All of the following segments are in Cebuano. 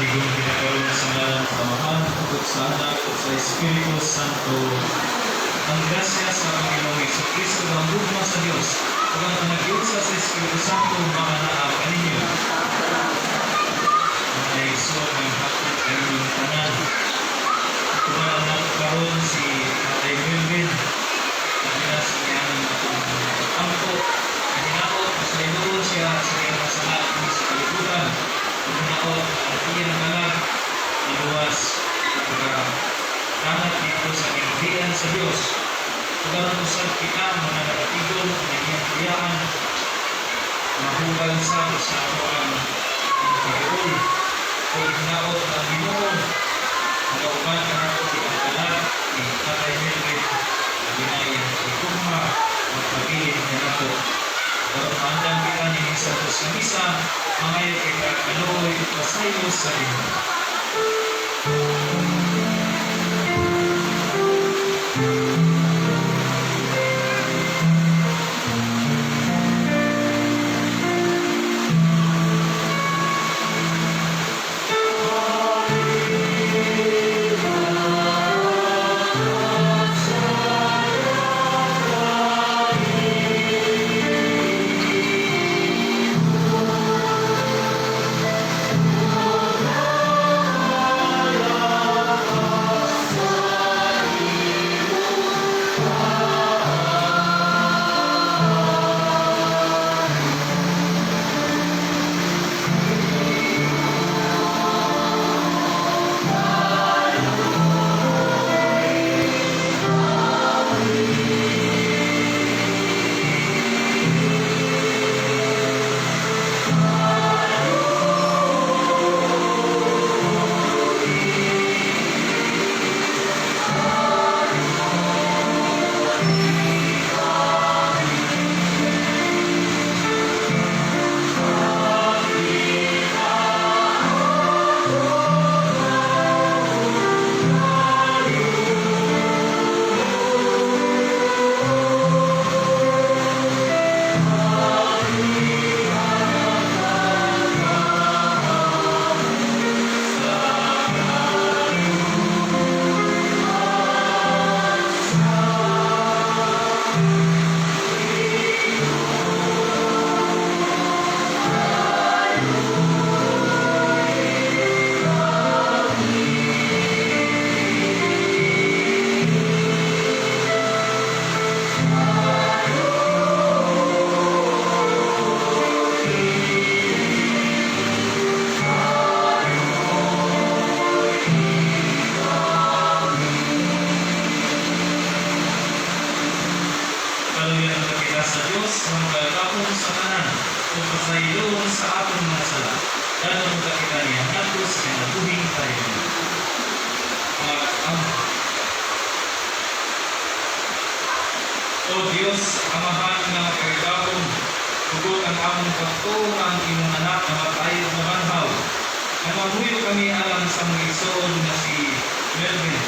Atigon kita karon sa ngalan sa Amahan, ug sa Anak, ug sa Espiritu Santo. Ang grasya sa Panginoong Hesus Kristo, ang gugma sa Dios, ug ang panaghiusa sa Espiritu Santo maanaa kaninyo. Mga igsoon, ang hapon kaninyong tanan. Tumanan nato karon si Tatay Melvin, labi na sa iyang atong pag-ampo, nga hinaot pasayloon siya sa iyang mga sala sa kalibutan, ug hinaot ang iyang kalag maluwas ug makadangat dito sa gingharian sa Dios. Ug aron usab kita mga nakatigom nga iyang kuyaan, mahugal sa sa ato ang pag-iul. Ug hinaot ang Ginoo magauban kanato ang kalag ni Tatay Melvin, labi na iyang igugma, magpabilin kanato. Aron maandam kita nining Santos nga Misa, mangayo kita kaluoy ug pasaylo sa Ginoo. Kaluyan unta kita sa Dios nga makagagahom sa tanan ug pasayloon sa atong mga sala. Dayon unta kita niya ngadto sa kinabuhing kalibutan. Mag-ampo. O Dios, Amahan nga makagagahom, tugot ang among pagtuo nga ang imong Anak namatay ug nabanhaw. Nangamuyo kami alang sa among igsoon nga si Melvin,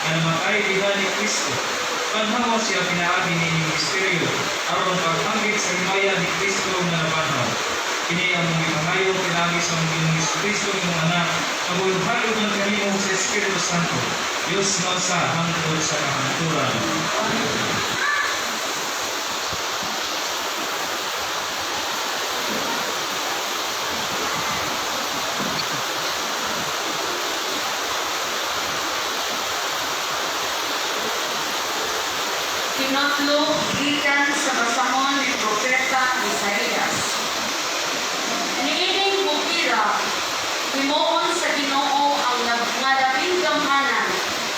nga namatay diha ni Kristo. Banhawa siya pinaagi niining misteryo, aron paghanggit sa himaya ni Kristo nga nabanhaw. Kini ang among gipangayo pinaagi sa among Ginoong Kristo, imong Anak, nga buhay uban kanimo sa Espiritu Santo, Dios nga usa hangtod sa kahangturan. Tinutlo gikan sa basahon ni Propeta Isaías. Niining bukira, himuon sa Ginoo ang nga labing gamhanan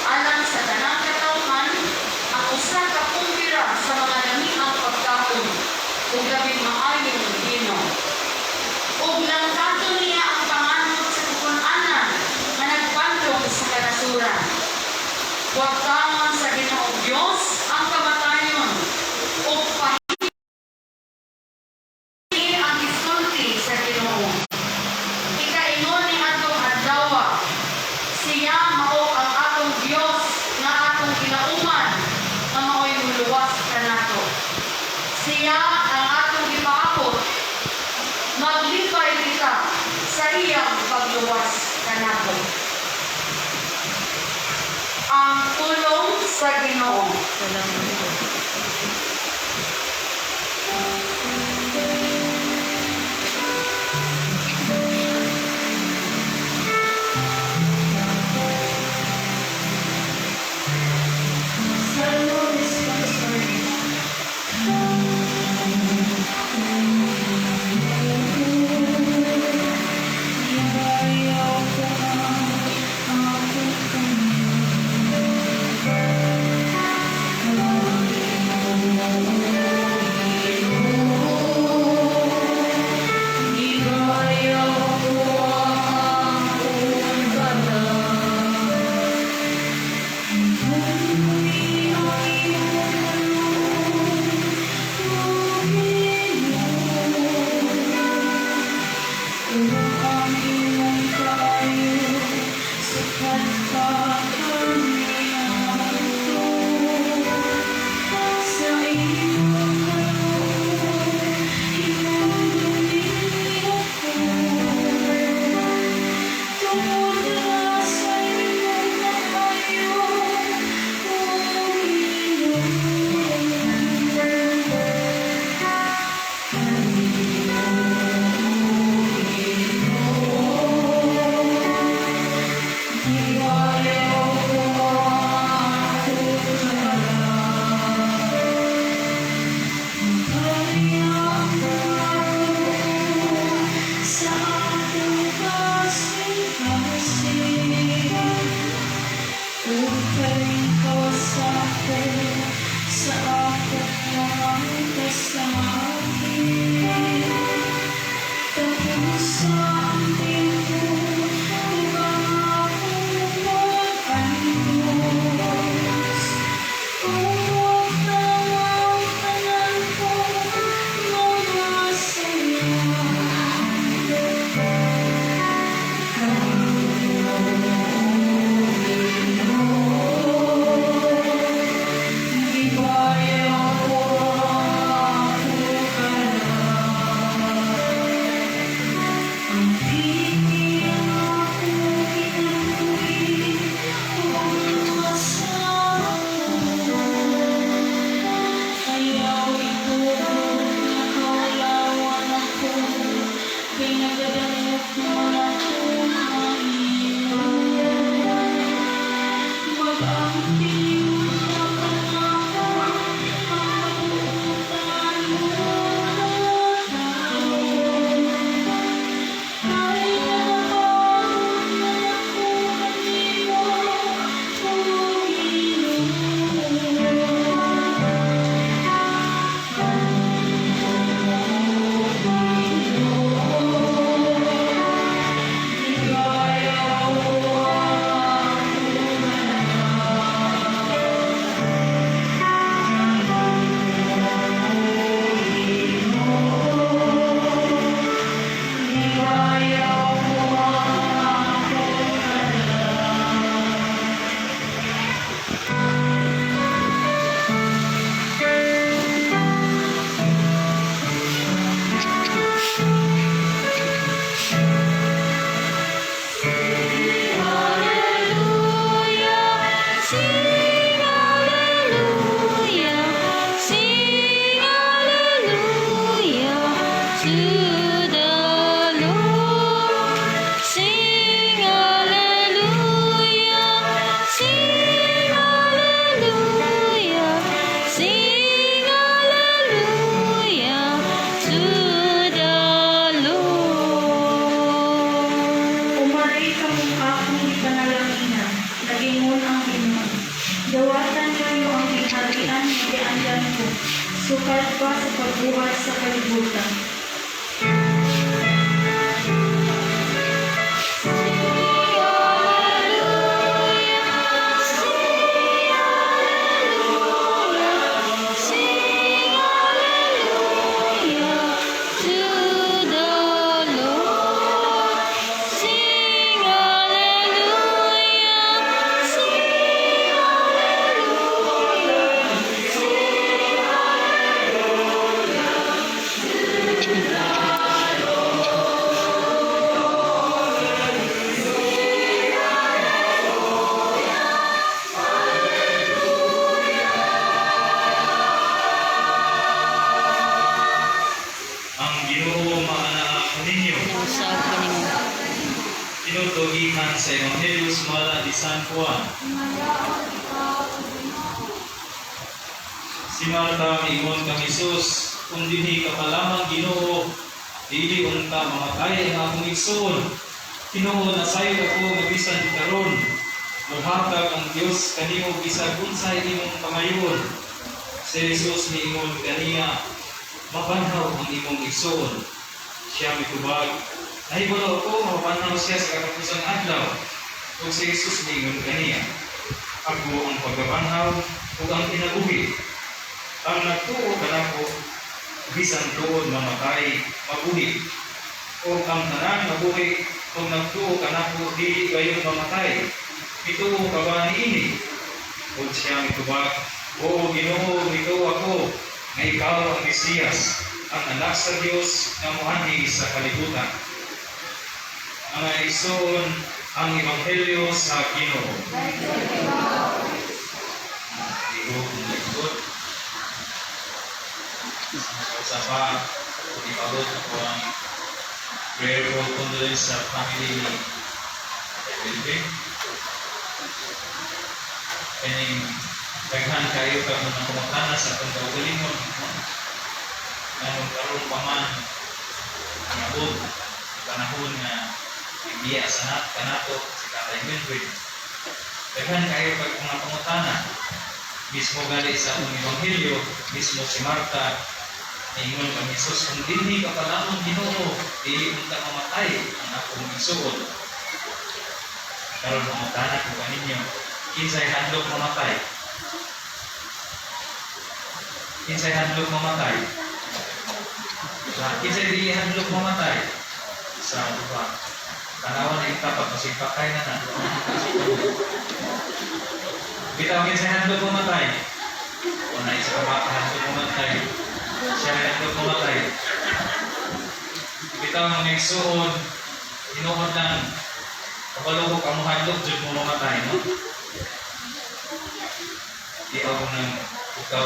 alang sa tanang katawhan, ang usa ka kumbira sa mga lamiang pagkaon ug labing maayong bino. Ug langkaton niya ang panganod sa tukon-anan nga nagpandong sa kanasuran. Wagtangon sa Ginoong Dios ang kamatayon ug pahi ang gisulti sa Ginoo. Ikaingon ni atong adlaw, siya mao ang atong Dios nga atong ginauman nga mao'y muluwas kanato. Siya ang atong gipaabot. Maglipay kita sa iyang pagluwas. kanato. Ang pulong sa Ginoo. Salamat. Salmo Responsory. Ibayaw ko ang akong Ibayaw ko ang akong kalam. Bumi ang iyong kaloob, O Ginoo. Ug ang imong kaayo sukad pa kaniadto. Sa imong kaloob, hinumdumi ako. Tungod na sa imong kaayo, O Ginoo. Gibayaw ko ang akong kalam. Kaya ang kaloob sa akong kasing-kasing. Ug kalingkaw sa ako sa akong mga kasakit. Tapusa ang timpo ug ang akong pag-antos. Ug ang tanan kong mga saya. Gibayaw ko ang akong kalam. Ang piki ang akong kinabuhi ug ang ko. Ayaw itugot nga kaulawan ako, kay nagadangop man ako nimo. Mag-angping na kanako ang kabuotan mo tawo. Kay nagapagod man ako kanimo, O Ginoo. Gibayaw ko ang akong kalam. Gibayaw ko ang akong kalam. Hallelujah, sing hallelujah, sing hallelujah to the Lord. Sing hallelujah, sing hallelujah, sing hallelujah to the Lord. Umaray kamong akong gipanalanginan, nagingon ang Ginoo. Dawatan ninyo ang gingharian nga giandan ko, sukad pa sa pagbuhat sa kalibutan. Sing hallelujah, sing hallelujah, sing hallelujah to the Lord. Sing hallelujah, sing hallelujah, sing hallelujah to Tinuod gikan sa Ebanghelyo sumala ni San Juan. Si Marta miingon kang Hesus, "Kung dinhi ka pa lamang, Ginoo, dili unta mamatay ang akong igsoon. Tinuod nasayod ako nga bisan karon muhatag ang Dios kanimo bisag unsay imong pangayoon." Si Jesus miingon kaniya, "Mabanhaw ang imong igsoon." Siya mitubag, "Nahibalo ako mabanhaw siya sa katapusang adlaw." Ug si Jesus miingon kaniya, "Ako ang pagkabanhaw ug ang kinabuhi. Ang nagtuo kanako, bisan tuod mamatay, mabuhi. Ug ang tanan mabuhi ug nagtuo kanako, dili gayon mamatay. Mituo ka ba niini?" Ug siya mitubag, "Oo, Ginoo, mituo ako nga ikaw ang Mesiyas, ang anak sa Dios nga moanhi sa kalibutan." Mga igsoon, ang Ebanghelyo sa Ginoo. Digo kung likod. Sa pa, ipabot ako ang prayerful condolence sa family ni Melvin. Kaning daghan kayo kag mga pangutana sa atong kaugalingon, no? Nganong karon pa man niabot ang panahon nga ibiya sa nat kanato si Tatay Melvin? Daghan kayo kag mga pangutana. Mismo gali sa atong ebanghelyo, mismo si Marta niingon kang Jesus, "Kung dinhi ka pa lamang, Ginoo, dili unta mamatay ang akong igsuon." Karon pangutana ko kaninyo, kinsay hadlok mamatay? Kinsay hadlok mamatay? Kinsay dili hadlok mamatay? Sa duha. Tanawan na itapat, kasi patay na na. Bitaw, kinsay hadlok mamatay? Wala isa ka bata hadlok mamatay. Siya ay hadlok mamatay. Bitaw, mga igsuon, tinuod lang, kabalo ko kamo hadlok jud mo mamatay, no? Di ako nang ikaw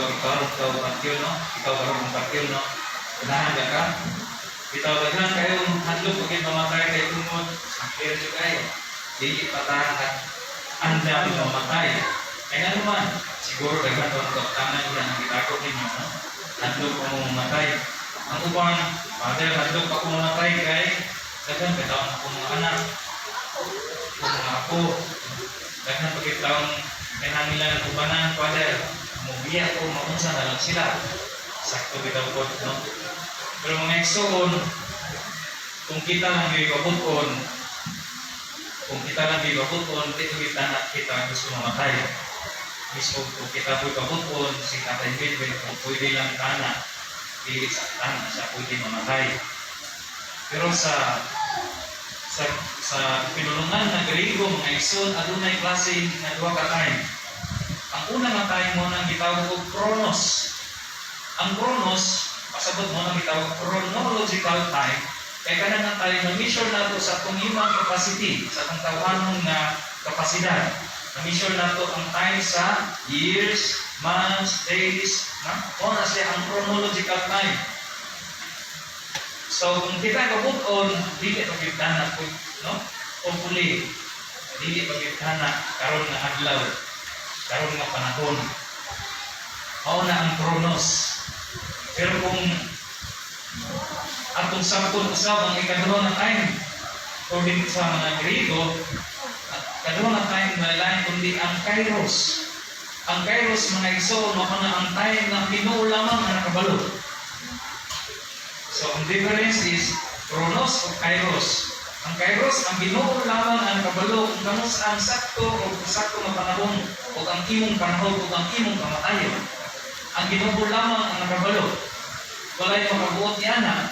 patyon, no? Ikaw karon patyon, no? Ganahan ka ka? Bitaw, daghan kayo hadlok pag mamatay kay tungod clear jud kayo. Dili pa ta andam mamatay. Kaya nga naman, siguro daghan pa kaptangan diyan ang gitako ninyo, no? Hadlok pa mo mamatay. Ang uban, "Father, hadlok pa ko mamatay kay daghan ka taon ako mga anak. Ako mga apo. Daghan pa taong kinahanglan ubanan, Father. Mubiya ko, maunsa na lang sila." Sakto bitaw po, no? Pero mga igsoon, kung kita lang gipabut-on, kung kita lang gipabut-on, di kita na kita gusto mamatay. Mismo kung kita po'y pabut-on, si Tatay Melvin, kung pwede lang tana, dili sa tana siya pwede mamatay. Pero sa pinulungan na Griego, mga igsoon, adunay klase nga duha ka time. Ang una nga time mao nang gitawag og chronos. Ang chronos, pasabot, mao nang gitawag chronological time kay kanang nga time na measure nato sa atong human capacity, sa atong tawhanon nga kapasidad. Na measure nato ang time sa years, months, days, na? Mao na siya ang chronological time. So, kung kita kabut-on, dili pa gyud na, no? Hopefully, dili pa gyud na karon nga adlaw, karon nga panahon. Mao na ang chronos. Pero kung atong sabton usab ang ikaduha nga time, according sa mga Griego, ang ikaduha nga time na lain kundi ang kairos. Ang kairos, mga igsoon, mao na ang time nga Ginoo lamang ang nakabalo. So, ang difference is chronos o kairos. Ang kairos, ang Ginoo lamang ang nakabalo kung kanus ang sakto o sakto nga panahon o ang imong panahon o ang imong kamatayon. Ang Ginoo lamang ang nakabalo. Walay makabuot niana.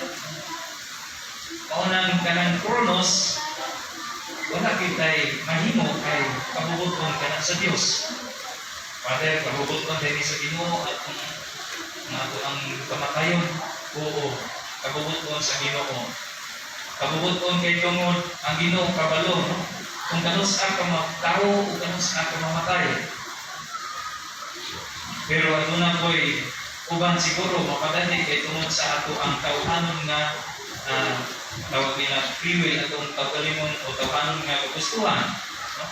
Mao nang kanang chronos, wala kitay mahimo kay kabubuton kana sa Dios. "Father, kabubuton din sa Ginoo at kung nga ato ang kamatayon." Oo, kabubuton sa Ginoo. Kabubuton kay tungod ang Ginoo kabalo, no? Kung kanus ka matawo o kanus ka mamatay. Pero aduna ko'y uban siguro mapadali kay tungod sa ato ang tawhanon nga Tawag nila free will, atong kaugalingon o tawhanon nga kagustuhan, no?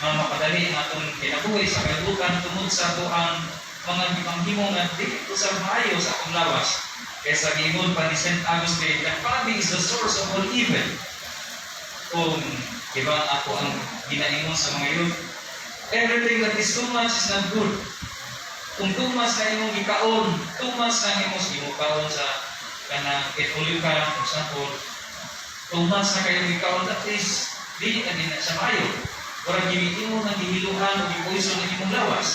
Nga mapadali ang atong kinabuhi sa kalibutan tungod sa atoang mga gipanghimo nga dili usab maayo sa atong lawas. Kaya sa giingon pa ni St. Augustine, "The body is the source of all evil." Kung iba ako ang ginaingon sa mga youth, everything that is too much is not good. Kung too much na imong gikaon, too much na imong imo kaon sa kanang itulyo ka, for example, too much na kayo gikaon, that is, dili na din na siya maayo. Murag imo nang gihiluhan o gipoison ang imong lawas.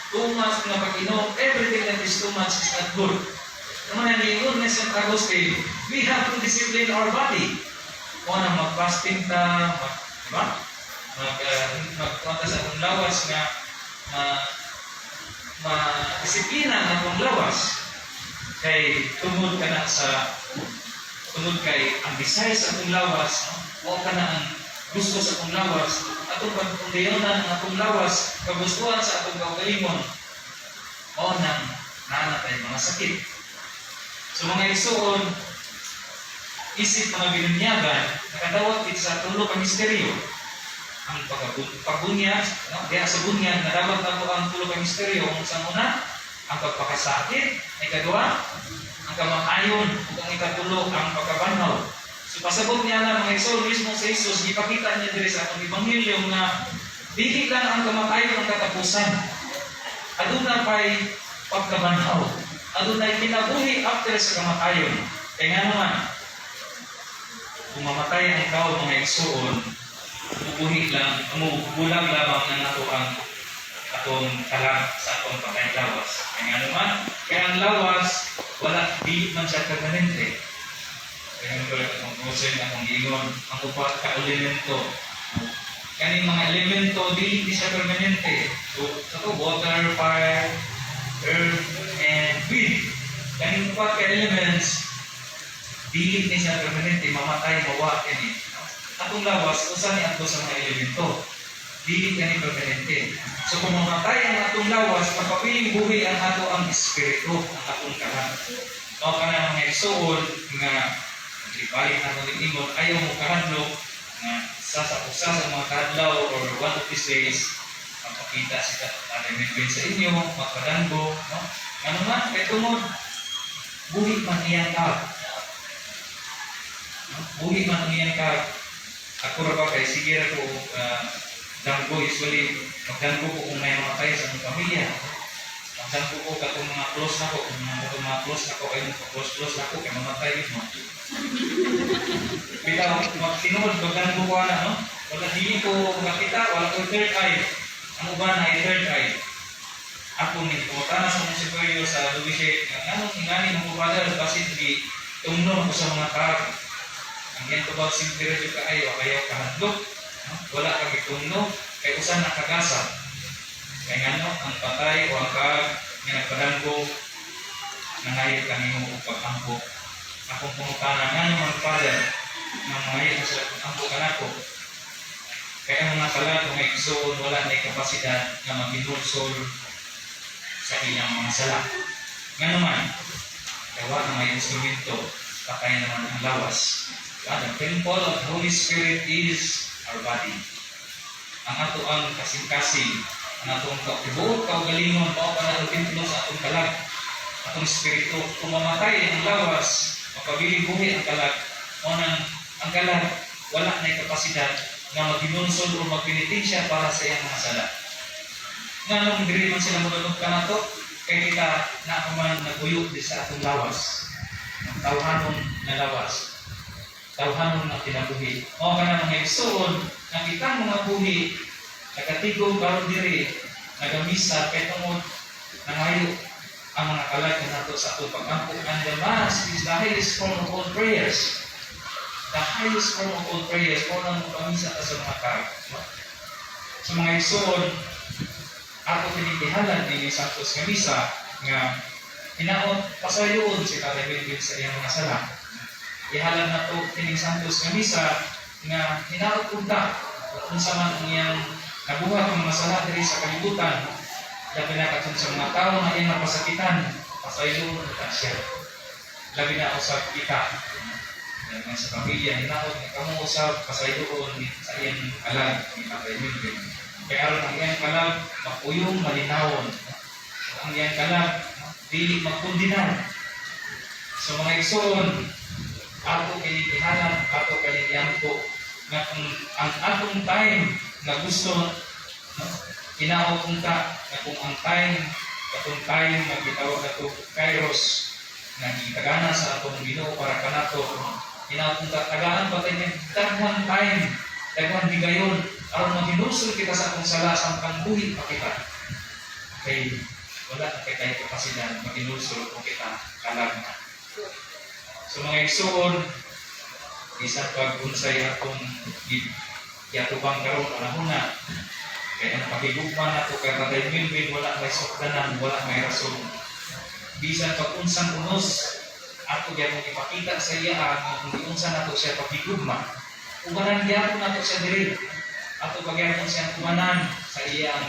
Too much nga pag-inom, everything that is too much is not good. Naman ang giingon ni St. Augustine, we have to discipline our body. O na mag-fasting ta, di ba? Mag sa atong lawas nga ma-disiplina ang atong lawas. Kay tungod ka na sa tungod kay ang desire sa atong lawas, no? Mao ka na ang gusto sa atong lawas, atong pagpundayonan ang atong lawas, kagustuhan sa atong kaugalingon, mao nang naa tay mga sakit. So mga igsuon, isip mga binunyagan, nakadawat it sa tulo ka misteryo. Ang pagbunyag, no? Diha sa bunyag, nadawat nato ang tulo ka misteryo. Ang sa una, ang pagpakasakit, ang ikaduha, ang kamatayon, ug ang ikatulo, ang pagkabanhaw. So pasabot niya na mga igsoon, mismo sa Jesus, ipakita niya diri sa atong ebanghelyo nga dili lang ang kamatayon ang katapusan. Aduna pay pagkabanhaw. Adunay kinabuhi after sa kamatayon. Kaya nga naman, kung mamatay ang tao, mga igsuon, bubuhi lang, bulag lamang ang ato ang atong kalag sa atong patay lawas. Kaya nga naman, kaya ang lawas, wala, di man siya permanente. Kaya nga ba atong cousin, akong giingon, ang upat ka elemento. Kaning mga elemento, dili di siya permanente. So, ito, water, fire, earth, and wind. Kaning upat ka elements, dili ni siya permanente, mamatay, mawa, kini. Atong lawas, usa ni ato sa mga elemento. Dili kani permanente. So kung mamatay ang atong lawas, mapabiling buhi ang ato ang espiritu, ang atong kalag. Mao kana mga igsuon nga ibalik na mo ingon, ayaw mo kahadlok nga sa usa sa mga kaadlaw or one of these days magpakita si Tatay Melvin sa inyo, magpadanggo, no? Ano man, kay tungod buhi man iyang kalag. No? Buhi man ang iyang kalag. Ako ra ba kay sige ra ko danggo, usually magdanggo ko kung may mamatay sa among pamilya. Magdanggo ko katong mga close na ko, kung mga katong mga close na ko ay mga close close na ko kay mamatay yun mo. Bitaw magtinuod magdanggo ko ana, no? Wala, dili ko makita, wala ko third eye. Ang uban ay third eye. Ako ni pangutana sa mong superior sa novitiate nga nganong ingani mo, Father, basin gi tungnon ko sa mga kalag. Ang iyang tubag, simple ra jud kaayo, ayaw kahadlok, no? Wala ka gitungno kay usa na kagasa. Kay ngano ang patay o ang kalag nga nagpadanggo nangayo kanimo og pag-ampo. Akong pangutana, ngano man, Father, nga mangayo na sila pag-ampo kanako? Kaya ang mga kalag, mga igsoon, wala na kapasidad nga maghinulsol sa ilang mga sala. Ngano man, gawa na may instrumento, patay naman ang lawas. The temple of the Holy Spirit is our body. Ang ato ang kasing-kasing, ang atong tibuok kaugalingon, mao pa na ang templo sa atong kalag, atong espiritu. Kung mamatay ang lawas, mapabiling buhi ang kalag, o nang ang kalag, wala na kapasidad nga maghinulsol o magpenitensya para sa iyang mga sala. Nganong diri man sila modanog kanato? Kay kita na man naguyo di sa atong lawas. Ang tawhanon nga lawas. Tawhanon nga kinabuhi. O kana mga igsuon, ang kitang mga buhi nakatigom karon diri nagamisa kay tungod nangayo ang mga kalag nato sa atong pag-ampo. And the Mass is the highest form of all prayers. The highest form of all prayers, mao nang pamisa ta sa mga kalag. Sa mga igsuon, ako tinitihalan din ni Santos nga misa nga hinaot pasayon si Tatay Melvin sa iyang mga sala. Ihalad na to kining Santos nga misa nga hinaot unta unsa man ang iyang nabuhat ng mga sala diri sa kalibutan, labi na katong sa mga tao nga iyang napasakitan, pasayon ta siya. Labi na usab kita. Nga sa pamilya, hinaot nga kamo usab pasayloon sa iyang kalag ni Tatay Melvin. Kaya aron ang iyang kalag mapuyong malinawon, no? Ang iyang kalag, no, dili magkundinar. So mga igsoon, ato kini ihanap, ato kini iampo nga kung ang atong time nga gusto, no, hinaot unta nga kung ang time, katong time nga gitawag nato Kairos nga gitagana sa atong Ginoo para kanato, hinaot unta tagaan pa tayo daghang time, daghang higayon aron maghinulsol kita sa atong sala samtang buhi pa kita, kay wala na kay tayo kapasidad maghinulsol kung kita kalag na. So mga igsoon, bisan pag unsay atong giatubang karon panahon na, kay ang pakigugma nato kay Tatay Melvin wala may sukdanan, wala may rason. Bisan pag unsang unos, ato gyapon ipakita sa iya nga kung giunsa nato siya pakigugma. Ubanan gyapon nato siya diri. Ato pagyapon siya ubanan sa iyang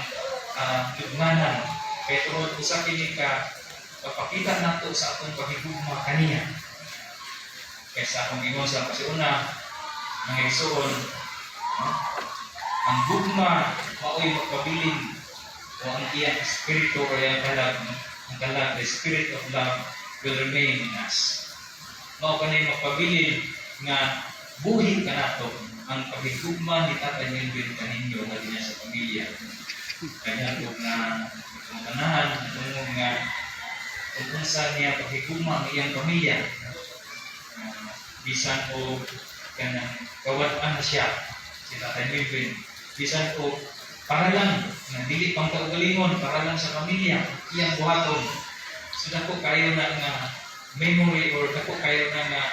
lubnganan. Kay tungod usa kini ka pagpakita nato sa atong pagigugma kaniya. Kaya sa akong ingon sa pasiuna, mga igsoon, no, ang gugma mao'y magpabilin o ang iyang espiritu o iyang kalag, no? Ang kalag, the spirit of love will remain in us. Mao kani magpabilin nga buhi kanato ang paghigugma ni Tatay Melvin kaninyo nga niya sa pamilya. Kanya kung na kung tanahan, tungod nga kung unsa niya paghigugma ang iyang pamilya, bisan o kanang kawad-an na siya si Tatay Melvin, bisan o para lang nga dili pang kaugalingon, para lang sa pamilya iyang buhaton. So dako kayo na nga memory or dako kayo na nga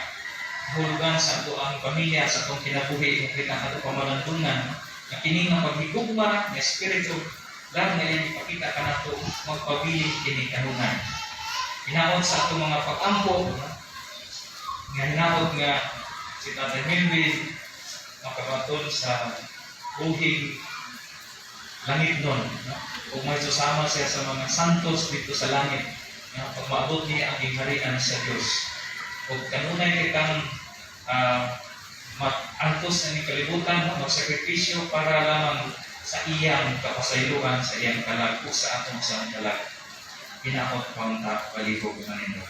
hulugan sa ato ang pamilya, sa atong kinabuhi, kung kita ato pamalandungan nga kini nga paghigugma nga spirit of love nga iyang ipakita kanato magpabilin kini kanunay. Hinaot sa atong mga pag-ampo, no, nga hinaot nga si Tatay Melvin makabaton sa buhing langit nun, no? Ug may susama siya sa mga santos dito sa langit, no? Pag maabot niya ang gingharian sa Dios. Ug kanunay kitang mag-antos na ni kalibutan, no? Magsakripisyo para lamang sa iyang kapasayloan, sa iyang kalag, o sa atong sa kalag. Hinaot paunta palihog maninyo.